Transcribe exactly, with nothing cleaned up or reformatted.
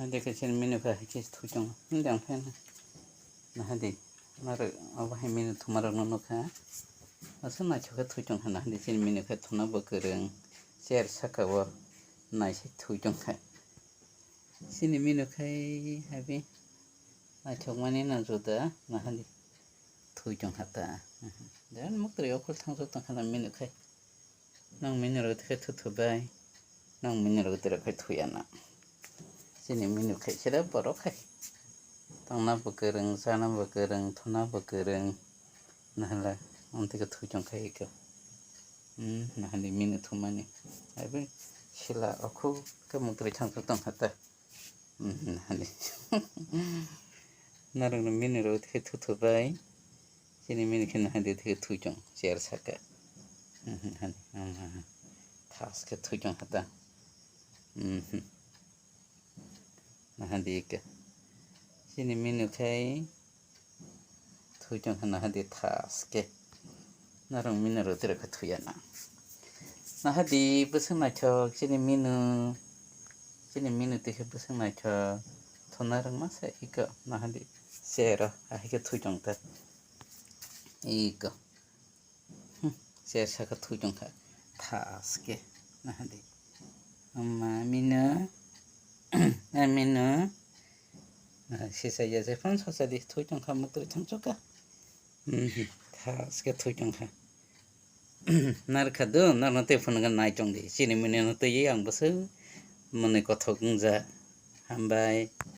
Nahadi khe chini minu khe hai khe thwi tongo. Hwnde ang phai na. Nahadi, norok obo hai minu thumarokno nukha. Aswk naithok khe thwi tongkha nahadi chini minu khe thuna bo kwrwng. Cher saka o naisik thwi tongkha. Chini minu khai habi naithokmani no juda nahadi thwi tongkha ta. Jan muktwi okhol thangjak tongkha na minu khai. Nang minu rok khe thuthu bai. Nang minu rok khe thuyana. Chini minu khai sira borok khai. Tongna bo kwrwng, chana bo kwrwng, thuna bo kwrwng. Nahala, amtwi khe thwi tongkha iko. Hmm, nahadi minu thumani. Abi sila okhol khe muktwi thangjak tongkha ta. Hmm, nahadi. Narwkno minu rok khe thuthu bai. Chini minu khe nahadi khe thwi tong, cher saka. Hmm, nahadi. Hmm, hmm, hmm. Thas khe thwi tong hata. Hmm, hmm. Nahadi khe. Chini minu khai thwi tong kha nahadi thas khe. Narwk minu rok twi rok khe thuyana. Nahadi bwswk naithok chini minu. Chini minu twi khe bwswk naithok. Thuna rwngma se iko nahadi. Sero ahai khe thwi tong ta. Iko. Hmm, cher saka thwi tong kha. Thas khe. Nahadi. Amma minu. Aminu. Ah, sisa ya je phone sosa di thwi tong kha muktwi thangchok kha. Hmm, thas khe thwi tong kha. Nar kha do, nar no te phone ga nai tong di. Chini minu no twi ang bwswk mwnwi kothok wngja. Hambai.